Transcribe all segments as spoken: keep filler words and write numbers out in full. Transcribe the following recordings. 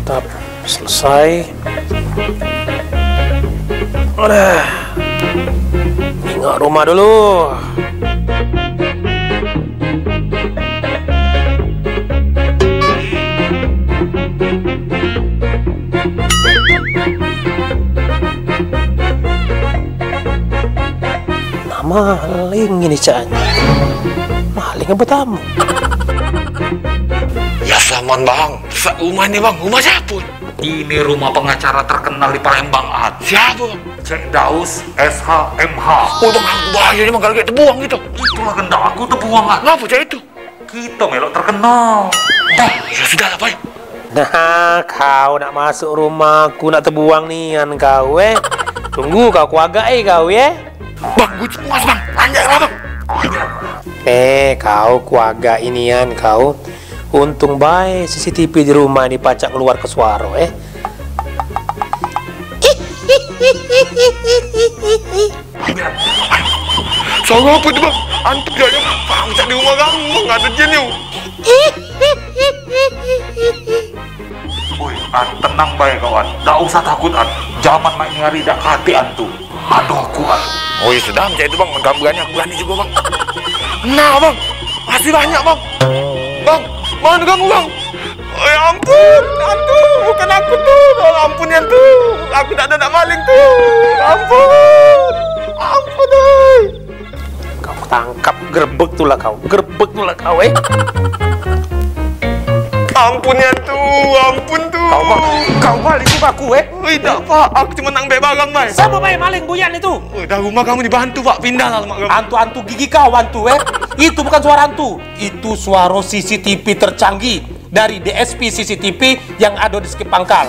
Tap, selesai. Udah. Ningok rumah dulu. Nah, maling ini caknyo. Maling apa tamu? Ya, saman, Bang. Sak rumah ni, Bang. Rumah siapa? Ini rumah pengacara terkenal di Palembang, An. Siapa, Bang? Cek Daus, S H, M H. Oh, Bang, aku bahaya ni, Bang, kalau kayak tebuang gitu. Itulah kendak aku tebuang, An. Ngapa cak itu? Kita melok terkenal. Dah, ya sudah lah, Boy. Nah, kau nak masuk rumah aku, nak tebuang nian kau, eh. Tunggu kau, kuagak, eh, kau, eh. Bang, gue cemas, Bang. Anjay lah, Bang. Eh, kau kuagak inian kau. Untung bae C C T V di rumah ni pacak ngeluar ke suara, eh. Suara apa tu, Bang? Antuk dia, ya. Bang, di rumah kamu, Bang, ada jin ni. Oi, An, tenang bae kau, An. Dak usah takut, An. Zaman mak ni hari dak katik antu. Aduh, aku, An. Oh, ya sudah, macam itu, Bang. Kamu berani, aku berani juga, Bang. Nah, Bang. Masih banyak, Bang. Bang, mana kamu, Bang? Oh, ya ampun, antu. Bukan aku tu. Ampun, ya, antu. Aku dak ada nak maling tu. Ampun. Ampun, oi. Kau tangkap, gerbek tu lah kau. Gerbek tu lah kau, eh. Ampun, ya, antu. Ampun, tu. Kau, Bang. Kau balik ke aku, eh. Oi, dak, Pak. Aku cuma nak ambek barang, Bang. Siapa, Bang, maling buyan itu? Oi, dah rumah kamu dibantu, Pak. Pindah lah rumah kamu. Antu-antu gigi kau, antu, eh. Itu bukan suara antu. Itu suara C C T V tercanggih dari D S P C C T V yang ada di Skip Pangkal.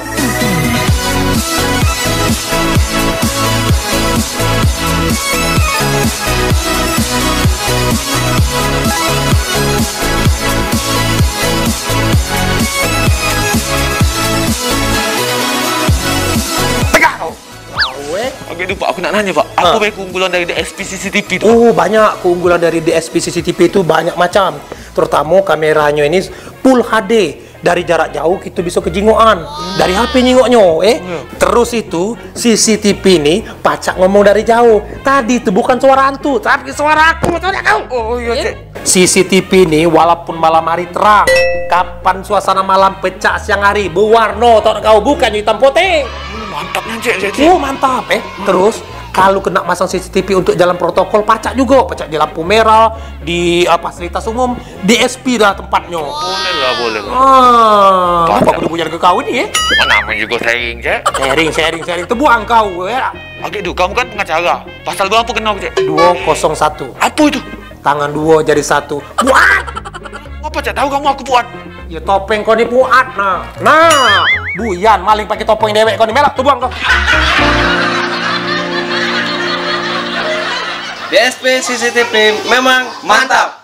Tegak kau. Kau, eh? Oke, tu, Pak, aku nak nanya, Pak. Apa Ah. be keunggulan dari D S P C C T V tu, Pak? Oh, banyak keunggulan dari D S P C C T V tu, banyak macam. Terutama kameranya ini full H D. Dari jarak jauh kita bisa kejingokan. Dari H P nyingoknyo, eh. Hmm. Terus itu, C C T V ni pacak ngomong dari jauh. Tadi tu bukan suara hantu, tapi suara aku, suara kau. Oh, iya, eh? Cek. C C T V ni walaupun malam hari terang, kapan suasana malam pecak siang hari, bewarna, tau kau, bukan hitam putih. Hmm, mantapnya, Cek, Cek, Cek. Oh, mantap, eh. Terus, kalau kena masang C C T V untuk jalan protokol, pacak juga, pacak di lampu merah, di, eh, fasilitas umum, di S P dah tempatnya. Boleh lah, boleh lah. Ah, apa aku dah punya ke kau ni, eh? Mana namanya juga sharing, Cek? Sharing, sharing, sharing. Tebuang kau, ya. Agak tu, kamu kan pengacara. Pasal berapa kena, Cek? Dua kosong satu. Apa itu? Tangan dua, jari satu. Buat! Apa, Cek? Tahu kamu aku buat? Ya, topeng kau ni buat, nah. Nah, buyan maling pakai topeng dewek kau ni. Melak, tebuang kau. D S P C C T V memang mantap.